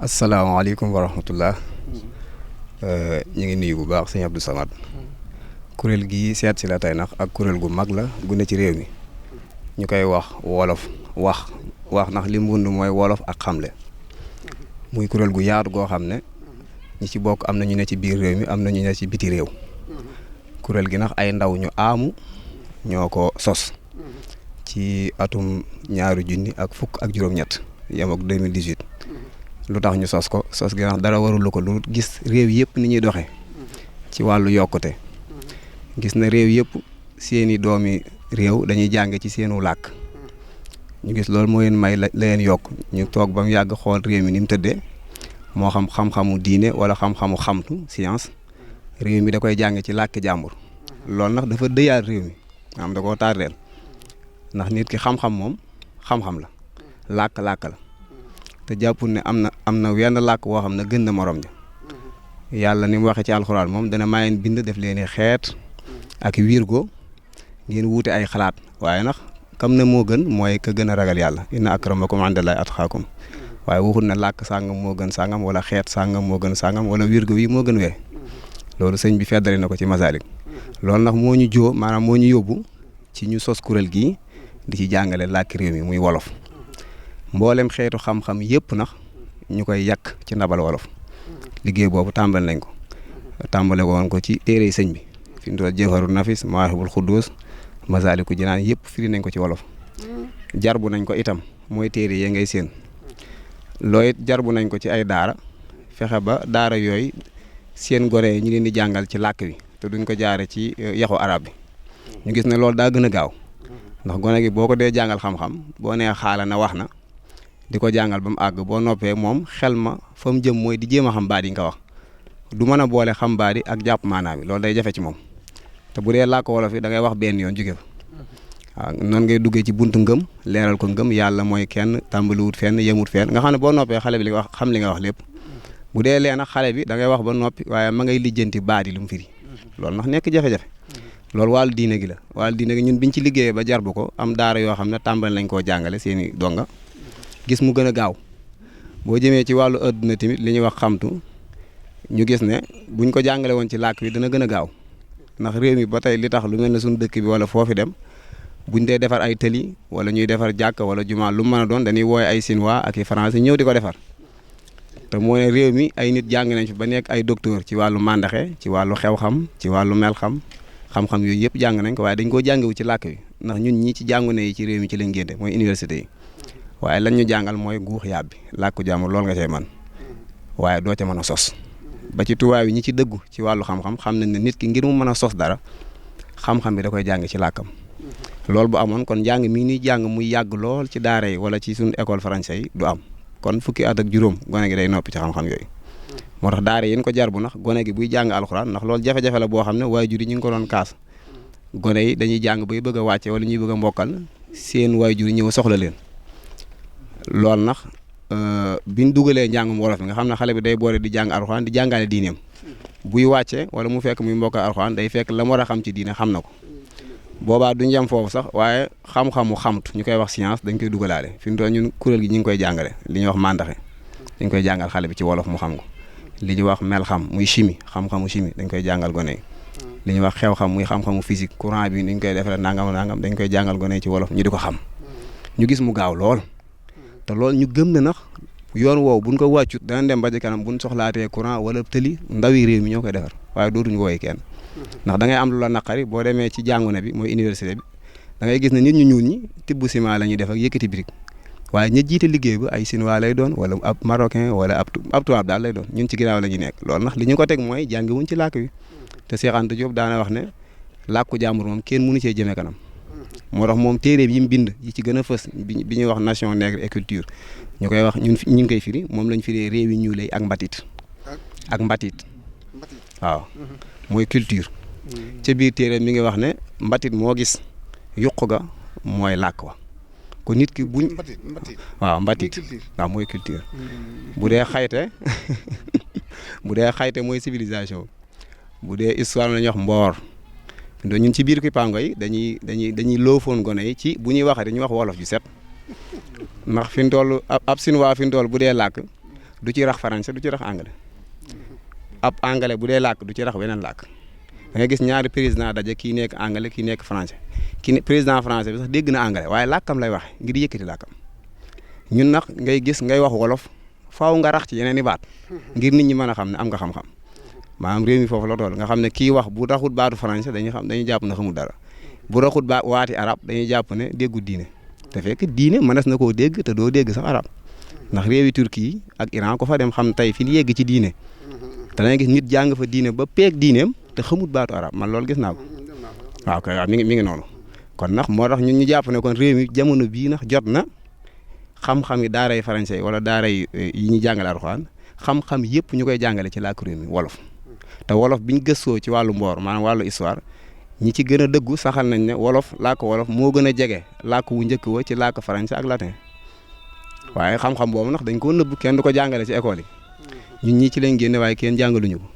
asalaamaaleykum wa rahmatullah ñu ngi nuyu bu baax sëñ Abdou Samad kuréel gi seet si la tey nag ak kuréel gu mag la gu ne ci réew mi ñu koy wax wolof wax ndax li mu wund mooy wolof ak xamle muy kuréel gu yaatu goo xam ne ñi ci bokk am na ñu ne ci biir réew mi am na ñu ne ci biti réew kuréel gi nag ay ndaw ñu aamu ñoo ko sos ci atum 2000 ak fukk ak juróom-ñett yem ak 2018 lu tax ñu sos ko sos gi nag dara warulu ko lu gis réew yëpp ni ñuy doxee ci wàllu yokkute gis na réew yëpp seeni doomi réew dañuy jàng ci seenu làkk ñu gis loolu moo leen may la leen yokk ñu toog ba mu yàgg xool réew mi ni mu tëddee moo xam xam-xamu diine wala xam-xamu xamtu science réew mi da koy jàng ci làkki jàmbur loolu nag dafa dëyaat réew mi am da koo tardeel ndax nit ki xam-xam moom xam-xam la làkk-làkk la te jàppul ne am na wenn làkk woo xam ne gën na morom ja yàlla ni mu waxee ci alxuraan moom dana maa leen bind def leen xeet ak wirgo ngeen wuute ay xalaat waaye nag kam ne moo gën mooy ka gën a ragal yàlla inna akramakum indallahi atqaakum waaye waxul ne làkk sàngam moo gën sàngam wala xeet sàngam moo gën sàngam wala wirgo wi moo gën wee loolu sëñ bi feddali na ko ci Masalik loolu nag moo ñu maanaam moo ñu yóbbu ci ñu sos kuréel gii di ci jàngale làkki réew mi muy wolof mboolem xeetu xam-xam yëpp nag ñu koy yàq ci ndabal wolof liggéey boobu tàmbal nañ ko tàmbale woon ko ci téere sëñ bi fi mu toll Jawharu Nafis Mawaahibul Quddus Masaalikul Jinaan yëpp firi nañ ko ci wolof jarbu nañ ko itam mooy téere yee ngay seen looy jarbu nañ ko ci ay daara fexe ba daara yooyu seen gore yi ñu leen di jàngal ci làkk bi te duñ ko jaare ci yaxu arab bi ñu gis ne loolu daa gën a gaaw ndax gone gi boo ko dee jàngal xam-xam boo nee xaala na wax na di ko jàngal ba mu àgg boo noppee moom xel ma fa mu jëm mooy di jéem a xam baat yi nga wax du mën a boole xam baat yi ak jàpp maanaam yi loolu day jafe ci moom te bu dee làkk wolof yi da ngay wax benn yoon jóge fa waaw noonu ngay duggee ci buntu ngëm leeral ko ngëm yàlla mooy kenn tàmbaliwut fenn yemut fenn nga xam ne boo noppee xale bi li nga wax xam li nga wax lépp bu dee lee nag xale bi da ngay wax ba noppi waaye ma ngay lijjanti baat yi lu mu firi loolu ndax nekk jafe-jafe loolu wàllu diine gi la wàllu diine gi ñun biñ ci liggéeyee ba jarbu ko am daara yoo xam ne tàmbali nañ koo jàngale seeni donga gis mu gën a gaaw boo jëmee ci wàllu adduna tamit li ñuy wax xamtu ñu gis ne buñ ko jàngale woon ci làkk bi dana gën a gaaw ndax réew mi ba tey li tax lu mel ne suñu dëkk bi wala foofi dem buñ dee defar ay tëli wala ñuy defar jàkk wala jumaa lu mu mën a doon dañuy wooye ay Chinois ak i français ñëw di ko defar te moo ne réew mi ay nit jàng nañ fi ba nekk ay docteur ci wàllu màndaxe ci wàllu xew-xam ci wàllu mel-xam xam-xam yooyu yëpp jàng nañ ko waaye dañ koo jàngewu ci làkk bi ndax ñun ñii ci jàngune yi ci réew mi ci lañ génne mooy université yi waaye lañ ñu jàngal mooy guux yàbbi làkku jàmbur loolu nga cay man waaye doo ca mën a sos ba ci tubaab yi ñi ci dëggu ci wàllu xam-xam xam nañ ne nit ki ngir mu mën a sos dara xam-xam bi da koy jàng ci làkkam loolu bu amoon kon njàng mii ni jàng muy yàgg lool ci daara yi wala ci suñu école français yi du am kon fukki at ak juróom gone gi day noppi ci xam-xam yooyu moo tax daara yéen ko jar bu nax gone gi buy jàng alxuraan ndax loolu jafe-jafe la boo xam ne waajur yi ñu ngi ko doon kaas gone yi dañuy jàng bay bëgg a wàcce wala ñuy bëgg a mbokkal seen waajur yi ñëw soxla leen loolu nag biñ dugalee njàngum wolof bi nga xam ne xale bi day boole di jàng alxuraan di jàngale diineem buy wàcce wala mu fekk muy mbokkal alxuraan day fekk la mu war a xam ci diine xam na ko boobaa duñ yem foofu sax waaye xam-xamu xamtu ñu koy wax science dañ koy dugalaale fi mu toll ñun kuréel gi ñu ngi koy jàngale li ñuy wax màndaxe dañ koy jàngal xale bi ci wolof mu xam ko li ñuy wax mel xam muy chimie xam-xamu chimie dañ koy jàngal gone yi li ñuy wax xew xam muy xam-xamu physique courant bi niñ koy defaree nangam nangam dañ koy jàngal gone yi ci wolof ñu di ko xam ñu gis mu gaaw lool te loolu ñu gëm ne nag yoon woowu buñ ko wàccut dana dem ba ci kanam buñ soxlaatee courant wala tëli ndawi réew mi ñoo koy defar waaye dootuñu wooye kenn ndax da ngay am lu la naqari boo demee ci jàngune bi mooy université bi da ngay gis ne nit ñu ñuul ñi tibb ciment la ñuy def ak yëkkati brique waaye ña jiite liggéey ba ay Chinois lay doon wala ab marocain wala ab tubaab daal lay doon ñun ci ginnaaw la ñuy nekk loolu ndax li ñu ko teg mooy jàngi wuñ ci làkk wi te Cheikh Anta Diop daana wax ne làkku jàmbur moom kenn mënu cee jëmee kanam moo tax moom téere yi mu bind yi ci gën a fës bi ñuy wax nation nègre et culture ñu koy wax ñun ñu ngi koy firi moom lañ firee réew yi ñuulay ak mbatit waaw mooy culture ca biir téere mi ngi wax ne mbatit moo gis yuq ga mooy làkk wa ko nit ki buñ waaw mbatit waaw mooy culture bu dee xayte mooy civilisation bu dee histoire la ñuy wax mboor ñun ci biir Kipango yi dañuy loofoon gone yi ci bu ñuy waxee dañuy wax wolof ju set ndax fi mu toll ab Chinois fi mu toll bu dee làkk du ci rax français du ci rax anglais ab anglais bu dee làkk du ci rax weneen làkk da ngay gis ñaari président daje kii nekk anglais kii nekk français président français bi sax dégg na anglais waaye làkkam lay waxe ngir yëkkati làkkam ñun nag ngay gis ngay wax wolof faaw nga rax ci yeneen i baat ngir nit ñi mën a xam ne am nga xam-xam maanaam réew mi foofu la tool nga xam ne kii wax bu raxut baatu français dañuy jàpp na xamul dara bu raxut waati arab dañuy jàpp ne déggu diine te fekk diine mënees na koo dégg te doo dégg sax arab ndax réewi Turquie yi ak Iran ko fa dem xam tey fi ñu yegg ci diine te dangay gis nit jàng fa diine ba peeg diineem te xamut baatu arab man loolu gis naa ko waaw kay waaw mi ngi noonu kon nag moo tax ñun ñu jàpp ne kon réew mi jamono bii nag jot na xam-xam yi daaray français wala daaray yi ñuy jàngale Alxuraan xam-xam yëpp ñu koy jàngale ci làkku réew mi wolof te wolof biñ gëstoo ci wàllu mboor maanaam wàllu histoire ñi ci gën a dëggu saxal nañ ne wolof làkk wolof moo gën a jege làkk wu njëkk wa ci làkk français ak latin waaye xam-xam boobu ndax dañ koo nëbb kenn du ko jàngale ci école yi ñun ñii ci lañ génne waaye kenn jàngaluñu ko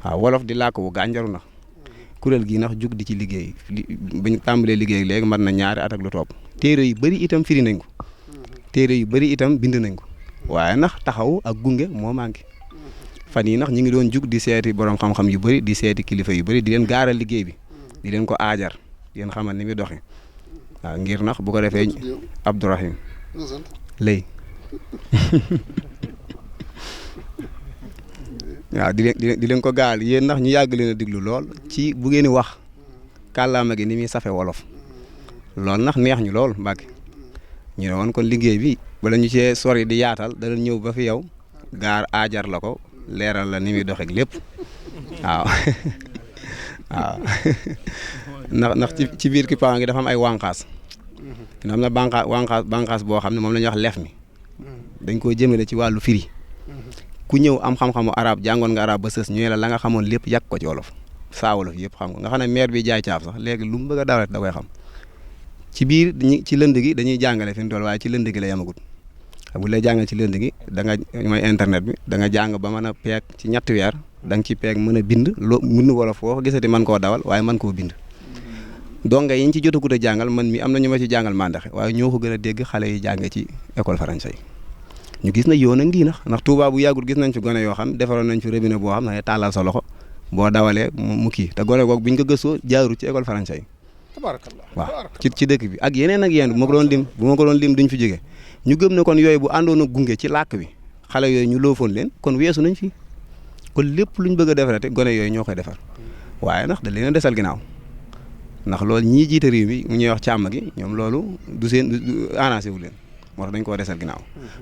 waaw wolof di làkk wu gànjaru ndax kuréel gi ndax jug di ci liggéey bañ tàmbalee liggéey léegi mat na ñaari at ak lu topp téere yu bëri itam firi nañ ko téere yu bëri itam bind nañ ko waaye ndax taxaw ak gunge moo manqué fan yi ndax ñu ngi doon jug di seeti borom xam-xam yu bëri di seeti kilifa yu bëri di leen gaaral liggéey bi di leen ko aajar di leen xamal ni muy doxee waaw ngir nax bu ko defee Abdourahim lay waaw di leen ko gaal yéen ndax ñu yàgg leen a diglu lool ci bu ngeen di wax kàllaama gi ni muy safe wolof loolu ndax neex ñu lool Mbàkke ñu ne woon kon liggéey bi bala ñu cee sori di yaatal dana ñëw ba fi yow gaar aajar la ko leeral la ni muy doxeek lépp waaw waaw ndax ci biir Kippa ngi dafa am ay wànqaas am na bànqaas boo xam ne moom la ñuy wax lef mi dañ koo jëmale ci wàllu firi ku ñëw am xam-xamu arab jàngoon nga arab ba sës ñu la nga xamoon lépp yàq ko ci wolof saa wolof yëpp xam nga xam ne maire bi jaay caaf sax léegi lu mu bëgg a dawlet da koy xam ci biir ci lënd gi dañuy jàngale fi mu toll waaye ci lënd gi la yamagut bu lay jàngal ci lënd gi da nga mooy internet bi da nga jàng ba mën a peeg ci ñetti weer da nga ci peeg mën a bind loo mën wolof foo ko gisati mën koo dawal waaye mën koo bind donga yi ñu ci jotagut a jàngal man mi am na ñu ma ci jàngal mandaxe waaye ñoo ko gën a dégg xale yi jànge ci école français ñu gis na yoon a ngi ndax Touba bu yàggul gis nañ fi gone yoo xam defaroon nañ fi robinet boo xam ne tàllal sa loxo boo dawalee mu kii te gone googu biñ ko gëstoo jaaru ci école français yi tabarakallah waaw ci dëkk bi ak yeneen ak yeneen bu ma ko doon lim duñ fi jóge ñu gëm ne kon yooyu bu àndoon a gunge ci làkk bi xale yooyu ñu loofoon leen kon weesu nañ fi kon lépp luñ bëgg a defarate gone yooyu ñoo koy defar waaye ndax da leen a desal ginnaaw ndax loolu ñii jiite réew mi mu ñuy wax càmm gi ñoom loolu du arrangé wu leen moo tax dañ koo desal ginnaaw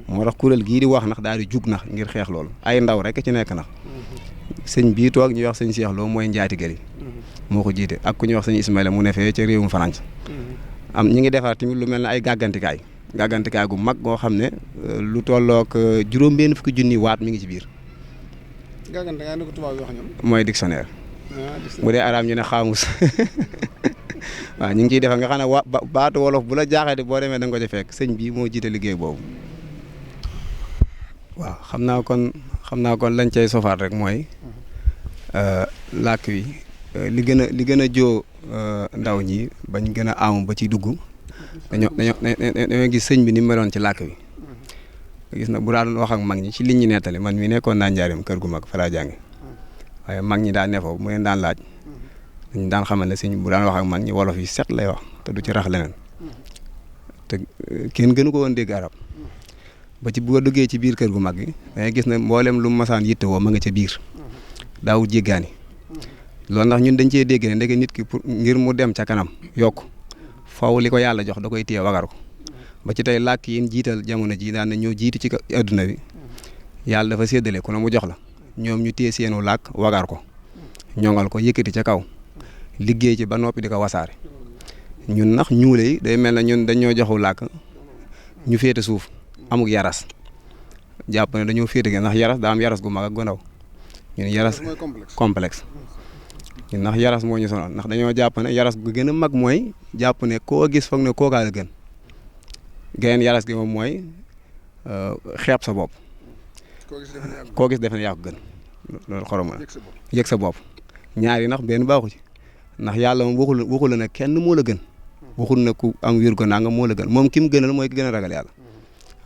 moo tax kuréel gii di wax nax daal di jug nax ngir xeex loolu ay ndaw rek ci nekk nax sëñ bii toog ñuy wax sëñ Cheikh Lo mooy njaatigër yi moo ko jiite ak ku ñuy wax sëñ Ismaïla mu ne fee ca réewum France ñi ngi defar tamit lu mel ne ay gàggantikaay gu mag goo xam ne lu tollook juróom-benn fukki junni waat mi ngi ci biir gàggantikaay ni ko tubaab yi wax ñoom mooy dictionnaire bu dee araam ñu ne xaamus waaw ñu ngi ciy defar nga xam ne baatu wolof bu la jaaxee boo demee da nga ko ci fekk sëñ bi moo jiite liggéey boobu waaw xam naa kon lañ cay sofaat rek mooy làkk wi li gën a joo ndaw ñi bañ gën a am ba ci dugg dañoo gis sëñ bi ni mu meloon ci làkk wi gis na bu daan wax ak mag ñi ci liñ ñi nettali man mi nekkoon naa njaareem kër gu mag fa laa jànge waaye mag ñi daan ne foofu mu leen daan laaj dañ daan xamal ne sëñ bu daan wax ak mag ñi wolof yi set lay wax te du ci rax leneen te kenn gënu ko woon dégg arab ba ci bu nga duggee ci biir kër gu mag gi dangay gis ne mboolem lu masaan yitte woo ma nga ca biir daawul jéggaani loolu ndax ñun dañ cee dégg ne ndeke nit ki pour ngir mu dem ca kanam yokk faw li ko yàlla jox da koy téye wagar ko ba ci tey làkk yi jiital jamono ji daan na ñoo jiitu ci adduna bi yàlla dafa séddale ku ne mu jox la ñoom ñu téye seenu làkk wagar ko ñoŋal ko yëkkati ca kaw liggéey ci ba noppi di ko wasaare ñun nax ñuule yi day mel ne ñun dañoo joxu làkk ñu féete suuf amuk yaras jàpp ne dañoo féete gi ndax yaras daa am yaras gu mag ak gu ndaw ñun yaras complexe ñun ndax yaras moo ñu sonal ndax dañoo jàpp ne yaras gu gën a mag mooy jàpp ne koo gis foog ne kookaa la gën geneen yaras gi moom mooy xeeb sa bopp koo gis defe ne yaa ko gën loolu xoroma la yëg sa bopp ñaari ndax benn baaxu ci ndax yàlla moom waxul la ne kenn moo la gën waxul na ku am wér go nanga moo la gën moom ki mu gënal mooy ki gën a ragal yàlla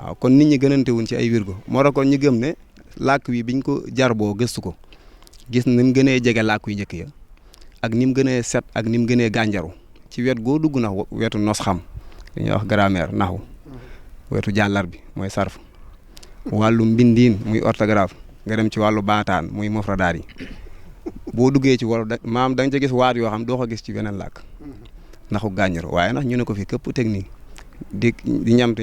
waaw kon nit ñi gënante wuñ ci ay wirgo moo tax kon ñu gëm ne làkk wi biñ ko jar boo gëstu ko gis ni mu gënee jege làkk yu njëkk ya ak ni mu gënee set ak ni mu gënee gànjaru ci wet goo dugg na wetu nos xam li ñuy wax grammaire naxu wetu jàllar bi mooy sarf wàllu mbindiin muy orthographe nga dem ci wàllu baataan muy mofradaat yi boo duggee ci wolof maam da nga ca gis waat yoo xam doo ko gis ci beneen làkk naxu gànjaru waaye nag ñu ne ko fi këpp technique di ñamte